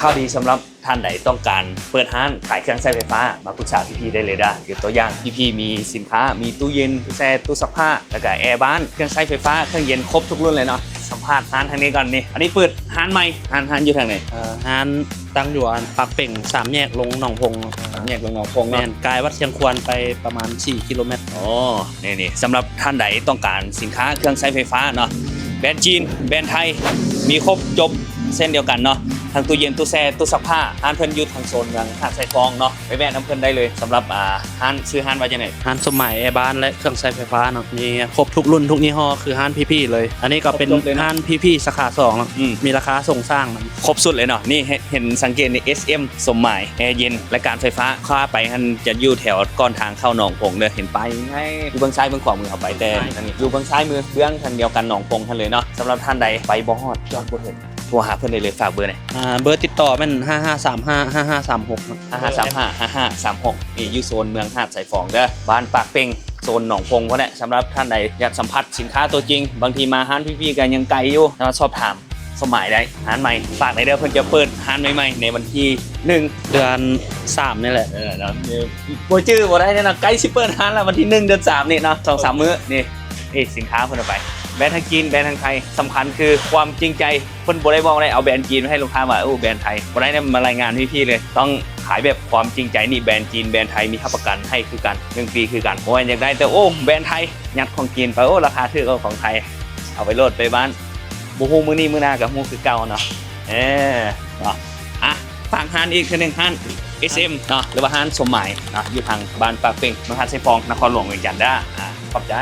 ຂ່າວດີສຳລັບທ່ານໃດຕ້ອງການເປີດຮ້ານຂາຍເຄື່ອງໃຊ້ໄຟຟ້າ ມາປຶກສາພີ່ໆໄດ້ເລີຍເດີ້. ຍົກຕົວຢ່າງ ພີ່ໆມີສິນຄ້າ ມີຕູ້ເຢັນ, ຕູ້ແຊ່, ຕູ້ຊັກຜ້າ ແລ້ວກະແອບ້ານ, ເຄື່ອງໃຊ້ໄຟຟ້າ, ເຄື່ອງເຢັນ ຄົບທຸກລຸ້ນເລີຍເນາະ. ສຳພາດຮ້ານທາງນີ້ກ່ອນນີ້. ອັນນີ້ເປີດຮ້ານໃໝ່, ຮ້ານ, ຮ້ານຢູ່ທາງໃດ? ເອີ ຮ້ານຕັ້ງຢູ່ອັນປາກເປັງ ສາມແຍກລົງໜອງພົງ. ສາມແຍກລົງໜອງພົງເນາະ. ແມ່ນ, ກາຍວັດຊຽງຄວານໄປປະມານສີ່ກິໂລແມັດ. ອໍ ນີ້ໆ ສຳລັບທ່ານໃດຕ້ອງການສິນຄ້າເຄື່ອງໃຊ້ໄຟຟ້າເນາະ, ແບຣນຈີນ ແບຣນໄທ ມີຄົບຈົບເຊັ່ນດຽວກັນເນາະ, ທັງຕູ້ເຢັນ, ຕູ້ແຊ່, ຕູ້ຊັກຜ້າ. ຮ້ານເພິ່ນຢູ່ທາງໂຊນເມືອງຫາດຊາຍຟອງເນາະ, ໄປແວ່ນນຳເພິ່ນໄດ້ເລີຍ. ສຳລັບ ອ່າ ຮ້ານ ຊື່ຮ້ານວ່າຈັ່ງໃດ? ຮ້ານສົມໝາຍແອບ້ານ ແລະ ເຄື່ອງໃຊ້ໄຟຟ້າເນາະ, ມີຄົບທຸກລຸ້ນທຸກຍີ່ຫໍ້ ຄືຮ້ານພີພີເລີຍ. ອັນນີ້ກໍເປັນ ຄົບຈົບເລີຍເນາະ. ຮ້ານພີພີສາຂາສອງເນາະ. ອືມ ມີລາຄາສົ່ງສ້າງນຳ. ຄົບສຸດເລີຍເນາະ. ນີ້ເຫັນ ເຫັນສັງເກດນີ້ ເອສເອັມ ສົມໝາຍ ແອເຢັນ ແລະ ການໄຟຟ້າ. ຂ້າໄປຫັ້ນຈະຢູ່ແຖວກ່ອນທາງເຂົ້າໜອງພົງເດີ້, ເຫັນປ້າຍໃຫຍ່ຢູ່ເບື້ອງຊ້າຍເບື້ອງຂວາມືເຮົາໄປ, ແຕ່ ໃຊ່ ອັນນີ້ຢູ່ເບື້ອງຊ້າຍມື ເບື້ອງທາງດຽວກັນໜອງພົງຫັ້ນເລີຍເນາະ. ສຳລັບທ່ານໃດໄປບໍ່ຮອດ ຈອດບໍ່ເຖິງ ໂທຫາເພິ່ນໄດ້ເລີຍ. ຝາກເບີແດ່. ອ່າ ເບີຕິດຕໍ່ແມ່ນ ຫ້າຫ້າສາມຫ້າ ຫ້າຫ້າສາມຫົກ ເນາະ. ຫ້າຫ້າສາມຫ້າ ຫ້າຫ້າສາມຫົກ ນີ້ຢູ່ໂຊນເມືອງຫາດຊາຍຟອງເດີ້, ບ້ານປາກເປັງ ໂຊນໜອງພົງພຸ້ນແຫຼະ. ສຳລັບທ່ານໃດຢາກສຳຜັດສິນຄ້າຕົວຈິງ, ບາງທີມາຮ້ານພີພີກໍຍັງໄກຢູ່, ສາມາດສອບຖາມ ສົມໝາຍໄດ້. ຮ້ານໃໝ່ ຝາກໄດ້ເດີ້, ເພິ່ນຈະເປີດຮ້ານໃໝ່ໆໃນວັນທີໜຶ່ງ ເດືອນສາມນີ້ແຫຼະ. ເອີ ເນາະ ບໍ່ຈື່ບໍ່ໄດ້ເນາະ, ໃກ້ຊິເປີດຮ້ານແລ້ວ, ວັນທີໜຶ່ງເດືອນສາມນີ້ເນາະ, ສອງສາມມື້ນີ້. ນີ້ສິນຄ້າເພິ່ນເອົາໄປ ແບຣນທັງຈີນ ແບຣນທັງໄທ. ສຳຄັນຄືຄວາມຈິງໃຈ, ເພິ່ນບໍ່ໄດ້ເວົ້າໄດ້ເອົາແບຣນຈີນມາໃຫ້ລູກຄ້າວ່າ ໂອ້ ແບຣນໄທ. ບໍ່ໄດ້ນຳມາລາຍງານພີພີເລີຍ, ຕ້ອງຂາຍແບບຄວາມຈິງໃຈ. ນີ້ແບຣນຈີນ ແບຣນໄທ ມີຮັບປະກັນໃຫ້ຄືກັນ ໜຶ່ງປີຄືກັນ. ບໍ່ແມ່ນຢາກໄດ້ແຕ່ ໂອ້ ແບຣນໄທ ຍັດຂອງຈີນໄປ, ໂອ້ ລາຄາຖືກກວ່າຂອງໄທ, ເອົາໄປໂລດໄປບ້ານ. ບໍ່ຮູ້ມື້ນີ້ມື້ໜ້າກໍຮູ້ຄືເກົ່າເນາະ. ເອີ ເນາະ. ອ່ະ ຝາກຮ້ານອີກເທື່ອໜຶ່ງ, ຮ້ານ ເອສເອັມ ເນາະ ຫຼືວ່າຮ້ານສົມໝາຍເນາະ, ຢູ່ທາງບ້ານປາກເປັງ ເມືອງຫາດຊາຍຟອງ ນະຄອນຫຼວງວຽງຈັນເດີ້. ອ່າ ຂອບໃຈ.